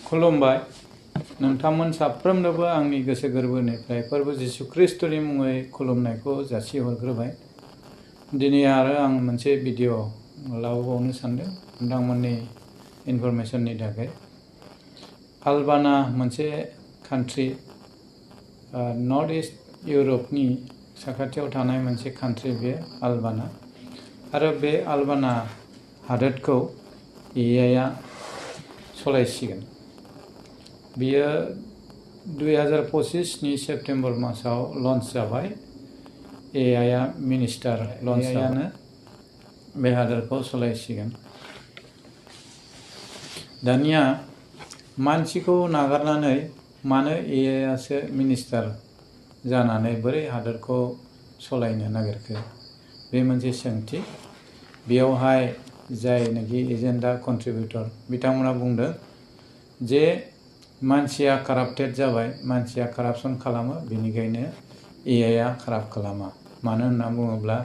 खुलुमबाय नोंथांमोन साफ्रोमनोबो आंनि गोसो गोरबोनिफ्राय फोरबो जिसु ख्रिस्टनि मुङै खुलुमनायखौ जासिहरग्रोबाय। दिनै आरो आं मोनसे भिडिअ लाबोबावनो सानदों नोंथांमोननि इनफरमेशननि थाखाय। आलबाना मोनसे कान्ट्रि, नर्थ इस्ट इउरपनि साखाथियाव थानाय मोनसे कान्ट्रि बे आलबाना। आरो बे आलबाना हादोरखौ EAआ सलायसिगोन। बियो 2025 नि सेप्टेम्बर मासाव लन्च जाबाय। EAआ मिनिस्टार लन्च जायानो बे हादोरखौ सलायसिगोन। दानिया मानसिखौ नागारनानै मानो EAआसो मिनिस्टार जानानै बोरै हादोरखौ सलायनो नागिरखो, बे मोनसे सोंथि। बेयावहाय जायनाखि एजेन्डा कन्ट्रिबिउटर बिथांमोना बुंदों जे मानसिया काराप्टेड जाबाय, मानसिया कारापसन खालामो, बेनिखायनो EAआ काराप्ट खालामा। मानो होनना बुङोब्ला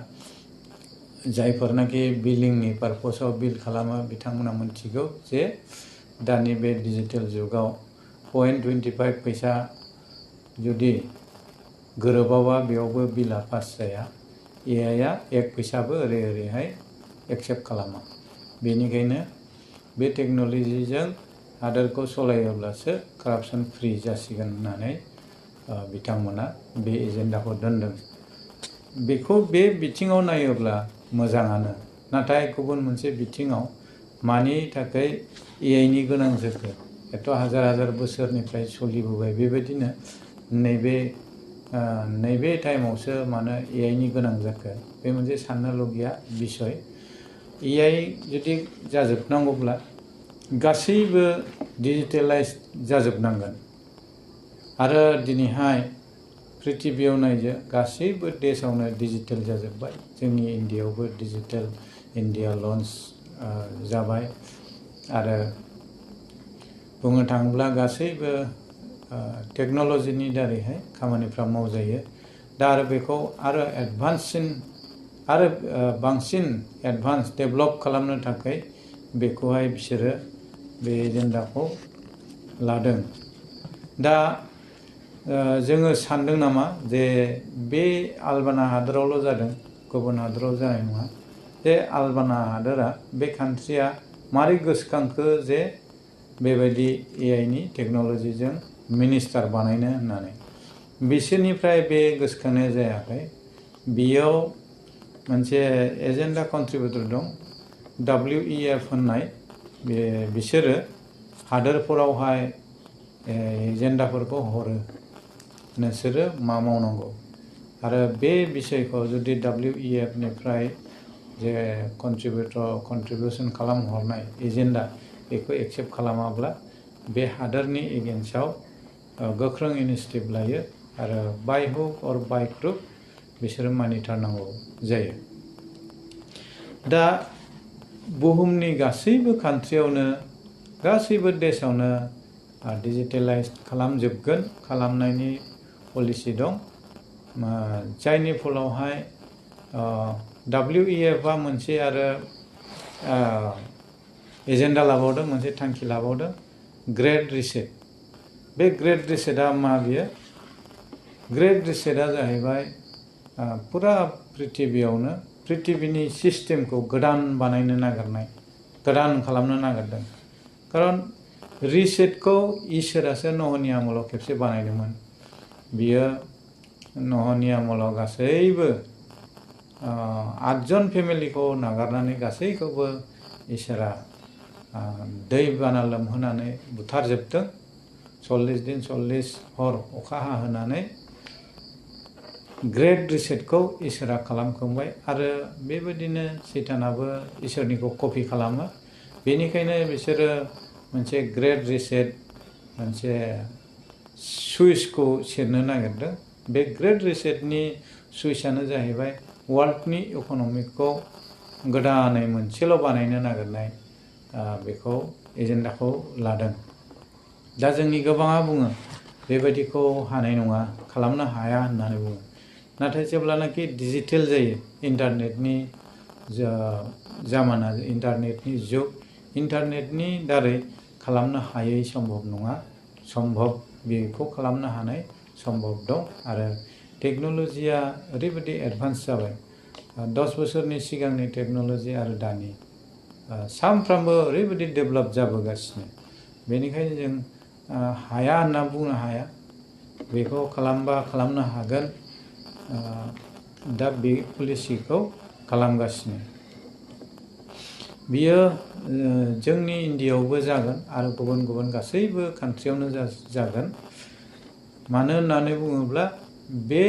जायफोरनाखि बिलिंनि पारपसाव बिल खालामो बिथांमोना मिथिगौ जे दानि बे डिजिटेल जुगाव 0.25 फैसा जुदि गोरोबाबा बेयावबो बिला पास जाया। EAआ 1 फैसाबो ओरैहाय एक्सेप्ट खालामा। बेनिखायनो बे टेक्न'लजिजों हादोरखौ सलायोब्लासो कारापसन फ्रि जासिगोन होननानै बिथांमोना बे एजेन्डाखौ दोनदों। बेखौ बे बिथिङाव नायोब्ला मोजाङानो, नाथाय गुबुन मोनसे बिथिङाव मानि थाखाय EAनि गोनां जाखो? एथ' हाजार हाजार बोसोरनिफ्राय सोलिबोबाय, बेबायदिनो नैबे टाइमावसो मानो EAनि गोनां जाखो? बे मोनसे साननोलगिया बिसय। EA जुदि जाजोबनांगौब्ला गासैबो डिजिटेलाइज जाजोबनांगोन। आरो दिनैहाय प्रिथिबियाव नायजो गासैबो देशावनो डिजिटेल जाजोब्बाय। जोंनि इन्डियायावबो डिजिटेल इन्डिया लन्च जाबाय। आरो बुंनो थाङोब्ला गासैबो टेक्न'लजिनि दारैहाय खामानिफ्रा मावजायो। दा आरो बेखौ आरो बांसिन एडभान्स डेभेलप खालामनो थाखाय बेखौहाय बिसोरो बे एजेन्डाखौ लादों। दा जोङो सानदों नामा जे बे आलबाना हादोरावल' जादों, गुबुन हादोराव जानाय नङा? जे आलबाना हादोरा, बे कान्ट्रिया मारै गोसोखांखो जे बेबायदि EAनि टेक्न'लजिजों मिनिस्टार बानायनो होननानै? बिसोरनिफ्राय बे गोसोखांनाया जायाखै। बेयाव मोनसे एजेन्डा कन्ट्रिबिउटर दं, WEF होननाय। बिसोरो हादोरफोरावहाय एजेन्डाफोरखौ हरो, नोंसोरो मा मावनांगौ। आरो बे बिसयखौ जुदि WEF निफ्राय जे कन्ट्रिबिउसन खालामहरनाय एजेन्डा, बेखौ एक्सेप्ट खालामाब्ला बे हादोरनि एगेन्स्टआव गोख्रों इनिसिएटिभ लायो आरो बाय हुक अर बाय क्रुक बिसोरो मानिथारनांगौ जायो। दा बुहुमनि गासैबो कान्ट्रियावनो, गासैबो देशावनो डिजिटेलाइज खालामजोबगोन, खालामनायनि पलिसि दं। जायनि फलावहाय WEFआ मोनसे आरो एजेन्डा लाबावदों, मोनसे थांखि लाबावदों, ग्रेट रिसेट। बे ग्रेट रिसेटआ मा? बियो ग्रेट रिसेटआ जाहैबाय फुरा प्रिथिबियावनो प्रिथिबिनि सिस्टेमखौ गोदान बानायनो नागिरनाय, गोदान खालामनो नागिरदों। खारन रिसेटखौ इसोरासो नहनि आमोलाव खेबसे बानायदोंमोन। बियो नहनि आमोलाव गासैबो 8 जन फेमिलिखौ नागारनानै गासैखौबो इसोरा दै बाना लोमहोनानै बुथारजोबदों। 40 दिन 40 हर अखा हाहोनानै ग्रेट रिसेटखौ इसोरा खालामखांबाय। आरो बेबायदिनो सैतानाबो इसोरनिखौ कपि खालामो। बेनिखायनो बिसोरो मोनसे ग्रेट रिसेट, मोनसे सुइचखौ सेरनो नागिरदों। बे ग्रेट रिसेटनि सुइचआनो जाहैबाय वर्ल्डनि इक'नमिकखौ गोदानै मोनसेल' बानायनो नागिरनाय, बेखौ एजेन्डाखौ लादों। दा जोंनि गोबाङा बुङो बेबायदिखौ हानाय नङा, खालामनो हाया होननानै बुङो। नाथाय जेब्लानाखि डिजिटेल जायो, इन्टारनेटनि जामाना, इन्टारनेटनि जुग, इन्टारनेटनि दारै खालामनो हायै सम्भब नङा, सम्भब बेखौ खालामनो हानाय सम्भब दं। आरो टेक्न'लजिया ओरैबायदि एडभान्स जाबाय, 10 बोसोरनि सिगांनि टेक्न'लजि आरो दानि सानफ्रामबो ओरैबायदि डेभेलप जाबोगासिनो। बेनिखायनो जों हाया होनना बुंनो हाया, बेखौ खालामबा खालामनो हागोन। दा बे पलिसिखौ खालामगासिनो। बियो जोंनि इन्डियायावबो जागोन आरो गुबुन गुबुन गासैबो कान्ट्रियावनो जागोन। मानो होननानै बुङोब्ला बे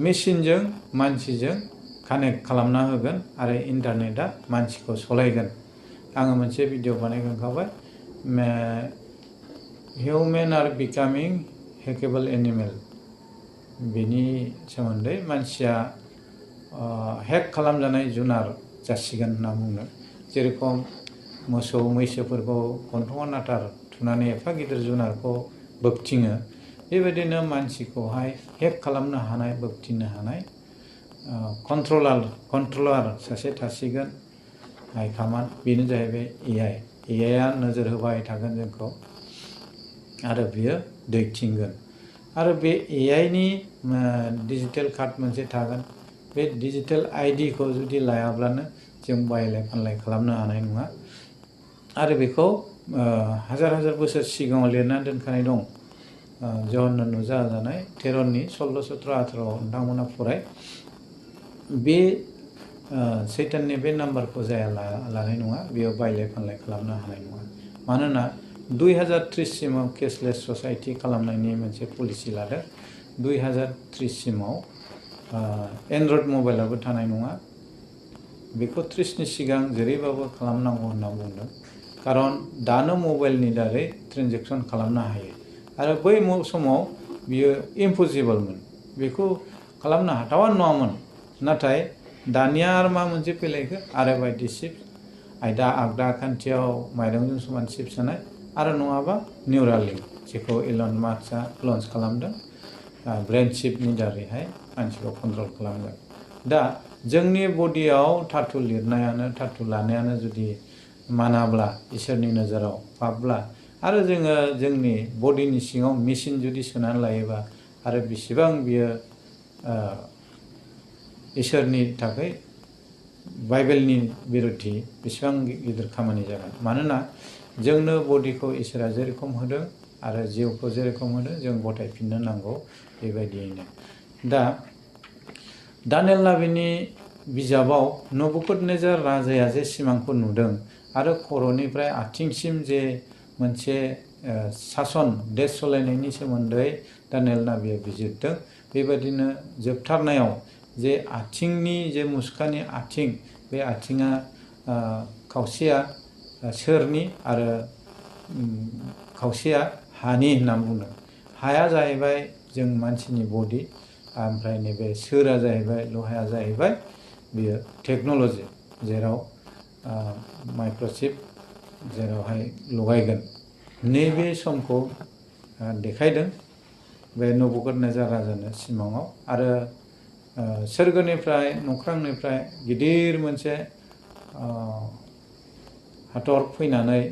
मेसिनजों मानसिजों कानेक्ट खालामना होगोन आरो इन्टारनेटआ मानसिखौ सलायगोन। आङो मोनसे भिडिअ बानायखांखाबाय, हिउमेन आर बिकामिं हेकेबल एनिमेल। बेनि सोमोन्दै मानसिया हेक खालामजानाय जुनार जासिगोन होनना बुंदों। जेरेखम मोसौ मैसोफोरखौ गन्थङाव नाथार थुनानै एफा गिदिर जुनारखौ बोगथिङो, बेबायदिनो मानसिखौहाय हेक खालामनो हानाय, बोगथिंनो हानाय कन्ट्रलार सासे थासिगोन। हाइकामान्ड, बेनो जाहैबाय AI। AI नोजोर होबाय थागोन जोंखौ आरो बियो दैथिंगोन। आरो बे AIनि डिजिटेल कार्ड मोनसे थागोन। बे डिजिटेल ID खौ जुदि लायाब्लानो जों बायलाय फानलाय खालामनो हानाय नङा। आरो बेखौ हाजार हाजार बोसोर सिगाङाव लिरना दोनखानाय दं। जहन्नो नुजाजानाय 13नि 16, 17, 18 नोंथांमोना फराय। बे सैताननि बे नाम्बारखौ जाया लानाय नङा, बेयाव बायलाय फानलाय खालामनो हानाय नङा। मानोना 2030 सिमाव केसलेस ससाइटि खालामनायनि मोनसे पलिसि लादों। 2030 सिमाव एन्ड्रइड मबाइलाबो थानाय नङा। बेखौ 30नि सिगां जेरैबाबो खालामनांगौ होनना बुंदों। खारन दानो मबाइलनि दारै ट्रेन्जेकसन खालामनो हायो आरो बै समाव बियो इम्पसिबलमोन, बेखौ खालामनो हाथावा नङामोन। नाथाय दानिया आरो मा मोनसे फैलायखो, RFID चिप, आगदा आखान्थियाव माइरंजों समान चिप सोनाय, आरो नङाबा निउरालिंक, जेखौ इलन मास्कआ लन्च खालामदों। ब्रेन चिपनि दारैहाय मानसिखौ कन्ट्रल खालामगोन। दा जोंनि बडियाव टाटु लिरनायानो, टाटु लानायानो जुदि मानाब्ला, इसोरनि नोजोराव पापब्ला, आरो जोङो जोंनि बडिनि सिङाव मेसिन जुदि सोनानै लायोबा, आरो बेसेबां बियो इसोरनि थाखाय बाइबेलनि बिरुद्धि बेसेबां गिदिर खामानि जागोन। मानोना जोंनो बडिखौ इसोरा जेरेखम होदों आरो जिउखौ जेरेखम होदों, जों गथायफिननो नांगौ बेबायदियैनो। दा दानियेल नाबिनि बिजाबाव नबुकदनेजार राजाया जे सिमांखौ नुदों आरो खर'निफ्राय आथिंसिम जे मोनसे सासन देश सलायनायनि सोमोन्दै दानियेल नाबिया बिजिरदों। बेबायदिनो जोबथारनायाव जे आथिंनि जे मुसखानि आथिं, बे आथिङा खावसेया सोरनि आरो खावसेया हानि होनना बुंदों। हाया जाहैबाय जों मानसिनि बडि, ओमफ्राय नैबे सोरा जाहैबाय, लहाया जाहैबाय बियो टेक्न'लजि, जेराव माइक्र'चिप जेरावहाय लगायगोन। नैबे समखौ देखायदों बे नबुकदनेजार राजानो सिमाङाव। आरो सोरगोनिफ्राय, नख्रांनिफ्राय गिदिर मोनसे हाथर फैनानै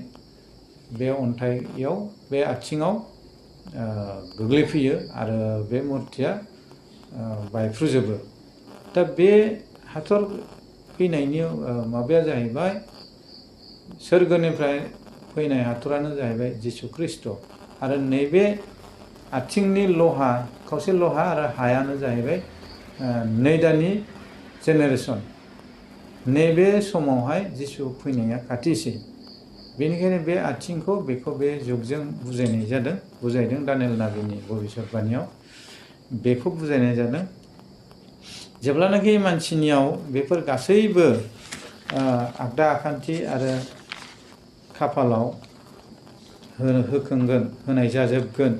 बे अन्थाइयाव, बे आथिङाव गोग्लैफैयो आरो बे मुर्तिया बायफ्रुजोबो। दा बे हाथर फैनायनि माबाया जाहैबाय, सोरगोनिफ्राय फैनाय हाथरानो जाहैबाय जिसु ख्रिस्ट'। आरो नैबे आथिंनि लहा, खावसे लहा आरो हायानो जाहैबाय नैदानि जेनेरेसन। नैबे समावहाय जिसु फैनाया खाथिसै। बेनिखायनो बे आथिंखौ, बेखौ बे जुगजों बुजायनाय जादों, बुजायदों दानियेल नाबिनि भबिसतबानियाव। बेखौ बुजायनाय जादों जेब्लानाखि मानसिनियाव बेफोर गासैबो आगदा आखान्थि आरो खाफालाव होखांगोन, होनाय जाजोबगोन,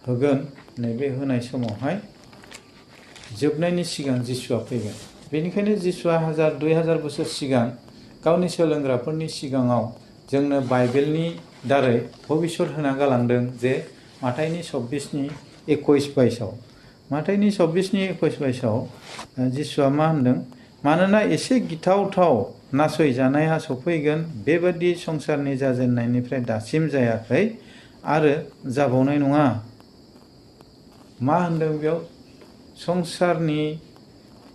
होगोन। नैबे होनाय समावहाय जोबनायनि सिगां जिसुआ फैगोन। बेनिखायनो जिसुआ 2000 बोसोर सिगां गावनि सोलोंग्राफोरनि सिगाङाव जोंनो बाइबेलनि दारै भबिसत होना गालांदों जे माथाइनि 26:21-22 माथाइनि 26:21-22 जिसुआ मा होनदों? मानोना एसे गिथावथाव नासयजानाया सफैगोन बेबादि संसारनि जाजेननायनिफ्राय दासिम जायाखै आरो जाबावनाय नङा। मा होनदों बेयाव? संसारनि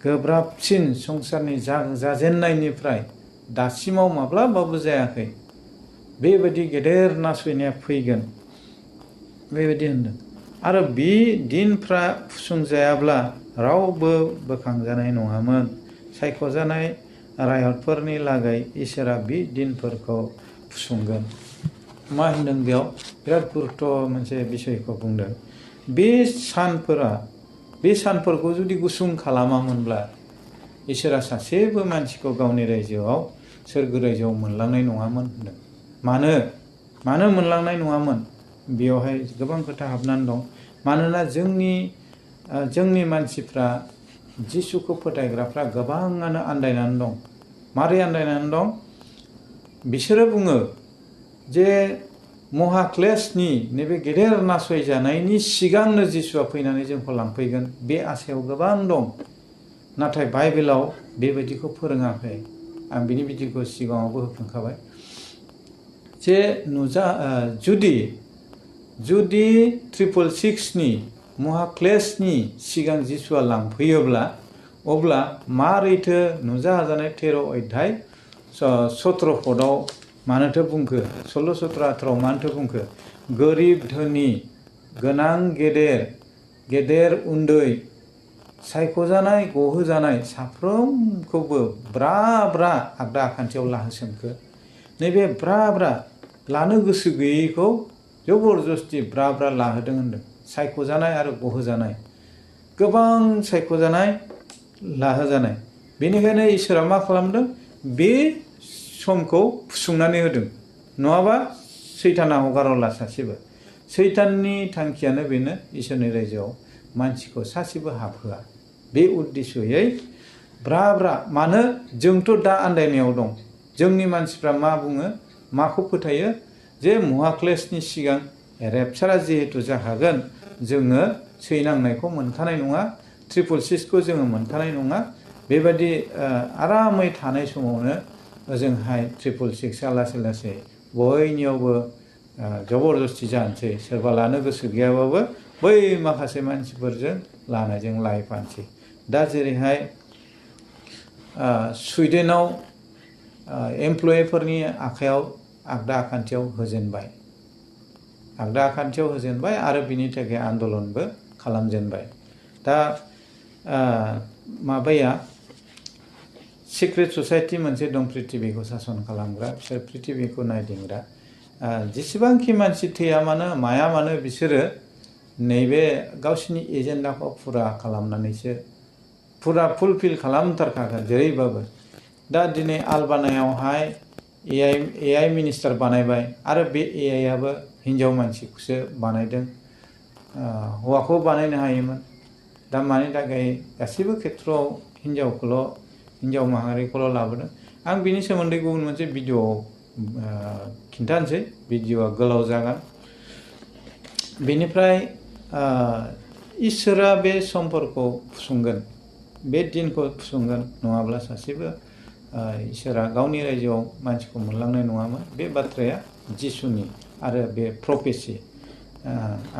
गोब्राबसिन संसारनि जाजेननायनिफ्राय दासिमाव माब्लाबाबो जायाखै बेबायदि गेदेर नासयनाया फैगोन बेबायदि होनदों। आरो बे दिनफ्रा फुसुंजायाब्ला रावबो बोखांजानाय नङामोन। सायख'जानाय रायतफोरनि लागै इसोरा बे दिनफोरखौ फुसुंगोन। मा होनदों बेयाव? बिराद गुरुत्व मोनसे बिसयखौ बुंदों। बे सानफोरखौ जुदि गुसुं खालामामोनब्ला इसोरा सासेबो मानसिखौ गावनि रायजोआव सोरगो रायजोआव मोनलांनाय नङामोन होनदों। मानो मोनलांनाय नङामोन? बेयावहाय गोबां खोथा हाबनानै दं। मानोना जोंनि मानसिफ्रा जिसुखौ फोथायग्राफ्रा गोबाङानो आन्दायनानै दं। मारै आन्दायनानै दं? बिसोरो बुङो जे महाक्लेशनि नैबे गेदेर नासयजानायनि सिगांनो जिसुआ फैनानै जोंखौ लांफैगोन बे आसायाव गोबां दं। नाथाय बाइबेलाव बेबायदिखौ फोरोङाखै। आं बिनि बिदिखौ सिगाङावबो होखांखाबाय जे जुदि 666नि महाक्लेशनि सिगां जिसुआ लांफैयोब्ला अब्ला मारैथो नुजाजानाय 13 अध्याय 17 पदआव मानोथो बुंखो? 16, 17, 18 मानोथो बुंखो? गोरिब धोनि, गोनां गेदेर उन्दै, सायख'जानाय गहोजानाय साफ्रोमखौबो ब्रा आगदा आखान्थियाव लाहोसोमखो। नैबे ब्रा लानो गोसो गैयैखौ जबरदस्ति ब्रा लाहोदों होनदों। सायख'जानाय आरो गहोजानाय, गोबां सायख'जानाय लाहोजानाय। बेनिखायनो इसोरा मा खालामदों? बे समखौ फुसुंनानै होदों। नङाबा सैताना हगारहरला सासेबो। सैताननि थांखियानो बेनो इसोरनि रायजोआव मानसिखौ सासेबो हाबहोआ। बे उद्देश्यै ब्रा मानो? जोंथ' दा आन्दायनायाव दं। जोंनि मानसिफ्रा मा बुङो? माखौ फोथायो? जे महाक्लेशनि सिगां रेपचारा जिहेतु जाखागोन जोङो सैनांनायखौ मोनखानाय नङा, 666खौ जोङो मोनखानाय नङा। बेबायदि आरामै थानाय समावनो ओजोंहाय 666आ लासै बयनियावबो जबरदस्ति जानोसै। सोरबा लानो गोसो गैयाबाबो बै माखासे मानसिफोरजों लानायजों लायफानोसै। दा जेरैहाय सुइडेनाव एमप्लयिफोरनि आखायाव आगदा आखान्थियाव होजेनबाय आरो बिनि थाखाय आन्दलनबो खालामजेनबाय। दा माबाया सिक्रेट ससाइटि मोनसे दं पृथिबीखौ सासन खालामग्रा, बिसोर पृथिबीखौ नायदिंग्रा। जेसेबांखि मानसि थैया मानो माया मानो बिसोरो नैबे गावसिनि एजेन्डाखौ फुरा खालामनानैसो फुलफिल खालामथारखागोन जेरैबाबो। दा दिनै आलबानायावहाय एआइ मिनिस्टार बानायबाय आरो बे एआइआबो हिन्जाव मानसिखौसो बानायदों। हौवाखौ बानायनो हायोमोन। दा मानि थाखाय गासैबो खेथ्रआव हिन्जाव माहारिखौल' लाबोदों? आं बिनि सोमोन्दै गुबुन मोनसे भिडिअ'आव खिन्थानोसै। भिडिअ'आ गोलाव जागोन। बेनिफ्राय इसोरा बे समफोरखौ फुसुंगोन, बे दिनखौ फुसुंगोन, नङाब्ला सासेबो इसोरा गावनि रायजोआव मानसिखौ मोनलांनाय नङामोन। बे बाथ्राया जिसुनि आरो बे प्रफेसि।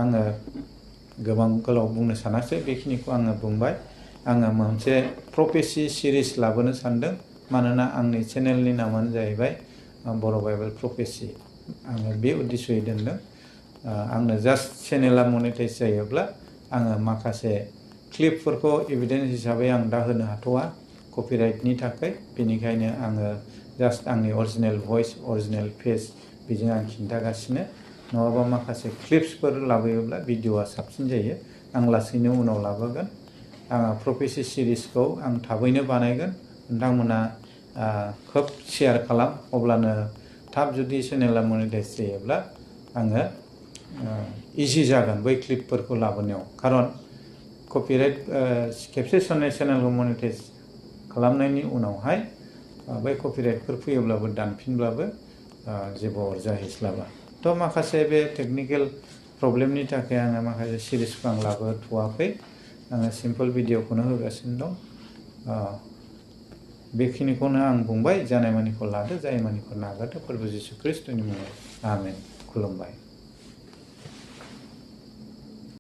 आङो गोबां गोलाव बुंनो सानासै, बेखिनिखौ आङो बुंबाय। आङो मोनसे प्रफेसि सिरिज लाबोनो सानदों, मानोना आंनि चेनेलनि नामानो जाहैबाय बर' बाइबेल प्रफेसि। आङो बे उद्देश्ययै दोनदों। आंनो जास्ट चेनेला मनेटाइज जायोब्ला आङो माखासे क्लिपफोरखौ एभिडेन्स हिसाबै आं दा होनो हाथ'वा कपिराइटनि थाखाय। बेनिखायनो आङो जास्ट आंनि अरिजिनेल भइस, अरिजिनेल फेस बेजों आं खिन्थागासिनो। नङाबा माखासे क्लिप्सफोर लाबोयोब्ला भिडिअआ साबसिन जायो। आं लासैनो उनाव लाबोगोन। आङो प्रफेसि सिरिजखौ आं थाबैनो बानायगोन। नोंथांमोना खोब शेयार खालाम, अब्लानो थाब जुदि चेनेला मनेटाइज जायोब्ला आङो इजि जागोन बै क्लिपफोरखौ लाबोनायाव। खारन कपिराइट खेबसे चेनेलखौ मनेटाइज खालामनायनि उनावहाय बै कपिराइटफोर फैयोब्लाबो दानफिनब्लाबो जेबो अरजाहैस्लाबा। थ' माखासे बे टेकनिकेल प्रब्लेमनि थाखाय आङो माखासे सिरिजखौ आं लाबोथ'वाखै। आङो सिम्पल भिडिअखौनो होगासिनो दं। बेखिनिखौनो आं बुंबाय। जानाय मानिखौ लादो, जाय मानिखौ नागारदो। फोरबु जिसु ख्रिस्ट'नि मुङाव आमेन। खुलुमबाय।